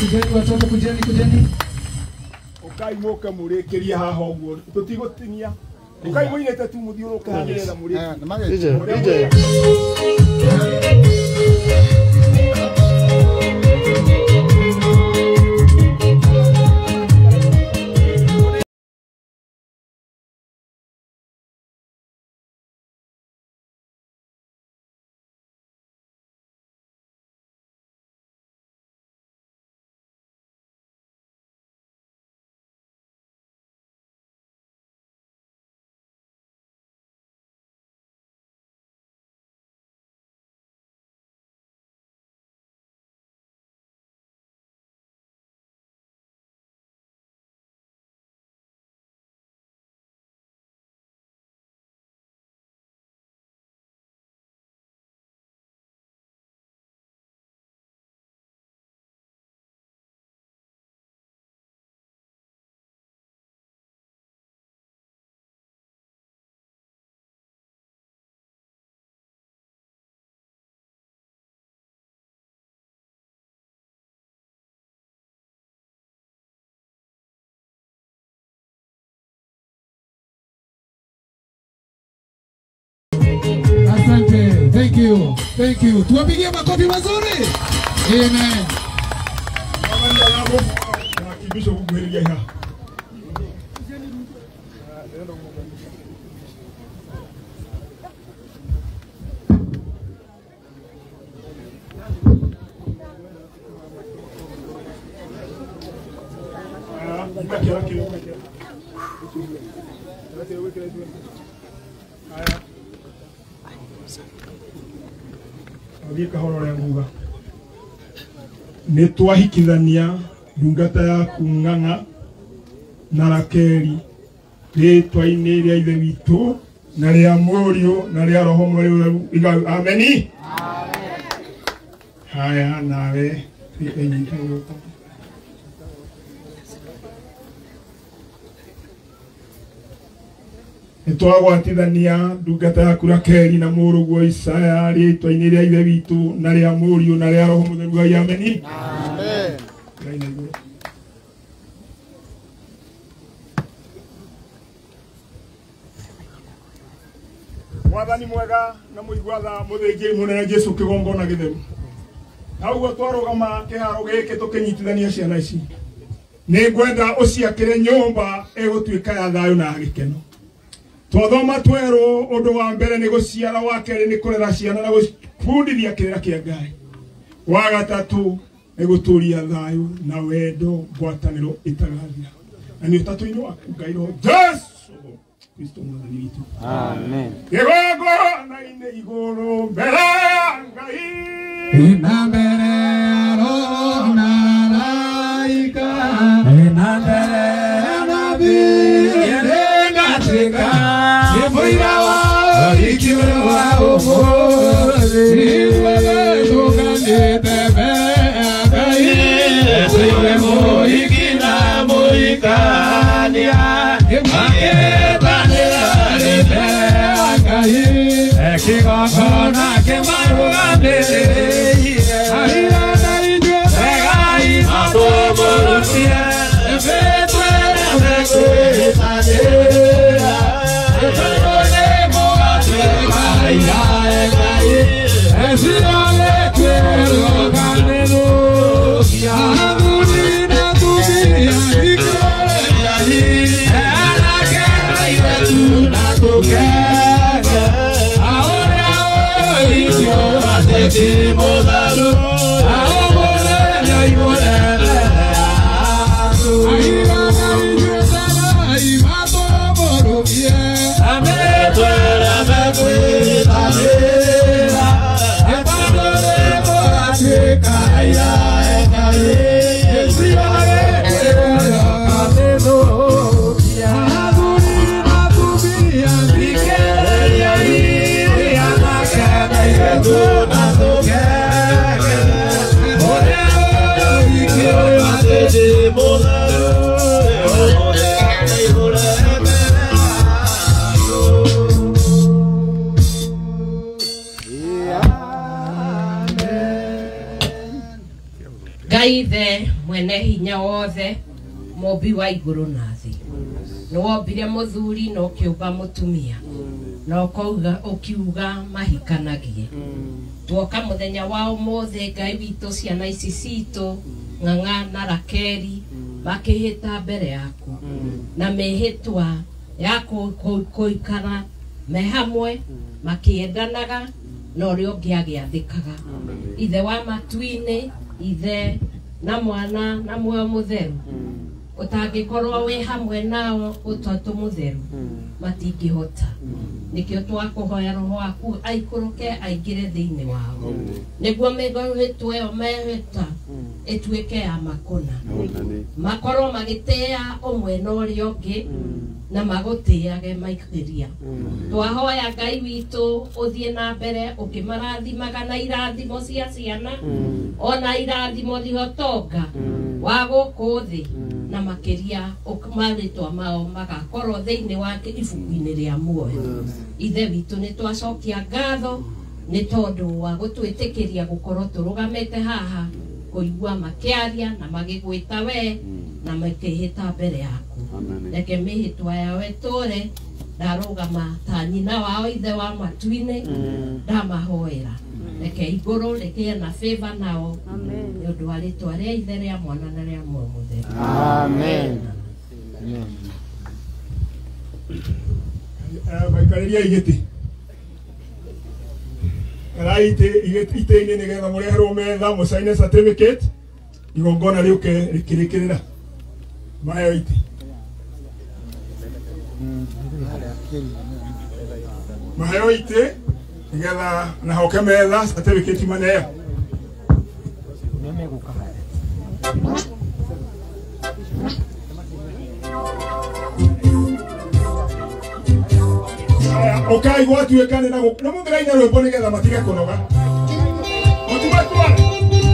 Kujeni watoto, kujeni, kujeni. Ukai moka murekeria haha uguo tutigutinia. Ukai muinete tu muthiuruke haha nigetha mureke. Asante. Thank you. Thank you. Tuwapigie makofi mazuri. Amen. Haya. Thiĩ kahora ũrĩa nguga. Nĩ twahikithania ndungata yaku Ng'ang'a na Rakeli rĩtwa-inĩ rĩa Ithe witũ na rĩa Mũriũ na rĩa Roho Mũtheru. Ameni. Haya, nawe ĩnyite guoko. Nĩ twagwatithania ndungata yaku Rakeli na mũrũguo Isaya rĩtwa-inĩ rĩa Ithe witũ na rĩa Mũriũ na rĩa Roho Mũtheru. Ngai ameni. Amen. Ngai na igũrũ. Mwathani mwega na mũigua tha mũthĩnjĩri mũnene Jesũ kĩgongona gĩtheru. Na ũguo twarũgama kĩharo gĩkĩ tũkĩnyitithania ciana ici, nĩ ngwenda ũciakĩre nyũmba ĩgũtuĩka ya thayũ na ya gĩkeno. Twathoma twerwo ũndũ wa mbere nĩ gũciara, wa kerĩ nĩ kũrera ciana na gũbundithia kĩrĩra kĩa Ngai, wa gatatũ nĩ gũtũria thayũ na wendo, ngwatanĩro ĩtagathira. Na nĩ ũtatũ-inĩ waku Ngai Roho Jesũ Kristo mwathani witũ. Amen. Kĩgongona-inĩ igũrũ mbere ya Ngai, Na mbere ya Roho na malaika, na mbere ya nabii nĩngatuĩka nĩ mũira wa ũhiki ũyũ wa ũmũthĩ. Ithuothe tũnganĩte mbere ya Ngai, tũigue mũhiki na mũhikania makĩĩtanĩra rĩ mbere ya Ngai, kĩgongona kĩmarũgamĩrĩire. Aira na inyuĩ tegai matũmũrũtie, mĩtwĩre mĩkwĩtanĩra, tondũ nĩ mũgatuĩka aira a Ngai. Eciarĩtwĩrũganĩrũkia athuri na atumia thikĩrĩriai, anake na airĩtu na tũkenge, aũrĩa ũhikio atĩ mũtheru, aũmũthenya mũnene yaku. Aira na inyuĩ tegai matũmũrũmie, amĩtwĩre mekwĩtanĩra, tondũ nĩ mũgatuĩka aira a Ngai. Eciarĩtwĩrũganĩrũkia athuri na atumia thikĩrĩriai, anake na airĩtu na tũkenge, ũrĩa ũhiki ũyũ atĩ ti mũtheru, ũmũthenya mũnene yaku. Ngai ithe mwene hinya wothe, mũmbi wa igũrũ na thĩ, nĩ wombire mũthuri na ũkĩũmba mũtumia, na ũkiuga mahikanagie. Tuoka mũthenya wa ũmũthĩ Ngai witũ, ciana ici citũ Ng'ang'a na Rakeli makĩhĩta mbere yaku na mĩhĩtwa ya kũikara me hamwe makĩendanaga na ũrĩa ũngĩ agĩathĩkaga. Ithe wa matu-inĩ, Ithe na Mwana na Muoyo Mũtheru, ũtangĩkorwo wĩ hamwe nao Ũtatũ Mũtheru, matingĩhota. Nĩkĩo twakũhoya Roho waku aikũrũke aingĩre thĩinĩ wao, nĩguo mĩhĩtwa ĩyo mehĩta ĩtuĩke ya makũna, makorwo magĩtĩĩa ũmwe na ũrĩa ũngĩ na magũtĩage makĩria. Twahoya Ngai witũ ũthiĩ na mbere ũkĩmarathimaga na irathimo cia ciana, ona irathimo cia ũtonga wa gũkũ thĩ, na makĩria marĩtwa mao magakorwo thĩinĩ wa ibuku-inĩ rĩa muoyo. Ithe witũ nĩ twacokia ngatho nĩ tondũ wa gũtwĩtĩkĩria gũkorwo tũrũgamĩte haha kũigua makĩaria na magĩgwĩta we na makĩhĩta mbere yaku. Reke mĩhĩtwa yao ĩtũre. Ndarũgama ta nyina wao Ithe wa matu-inĩ, ndamahoera reke igũrũ rĩgĩe na favor nao, nĩ ũndũ wa rĩtwa rĩa Ithe, rĩa Mwana na rĩa Muoyo Mũtheru. Amen. Maikarĩriai gĩtĩ, karai itĩ-inĩ nĩgetha mũreherwo metha mũcaine certificate, igongona rĩũke rĩkĩrĩkĩrĩra. Maheo itĩ. Maheo itĩ nĩgetha na hoke metha certificate maneo. Ukai gwatuĩka nĩ na mũngĩraina rwĩmbo nĩgetha matige kũnoga. Mũtimatware.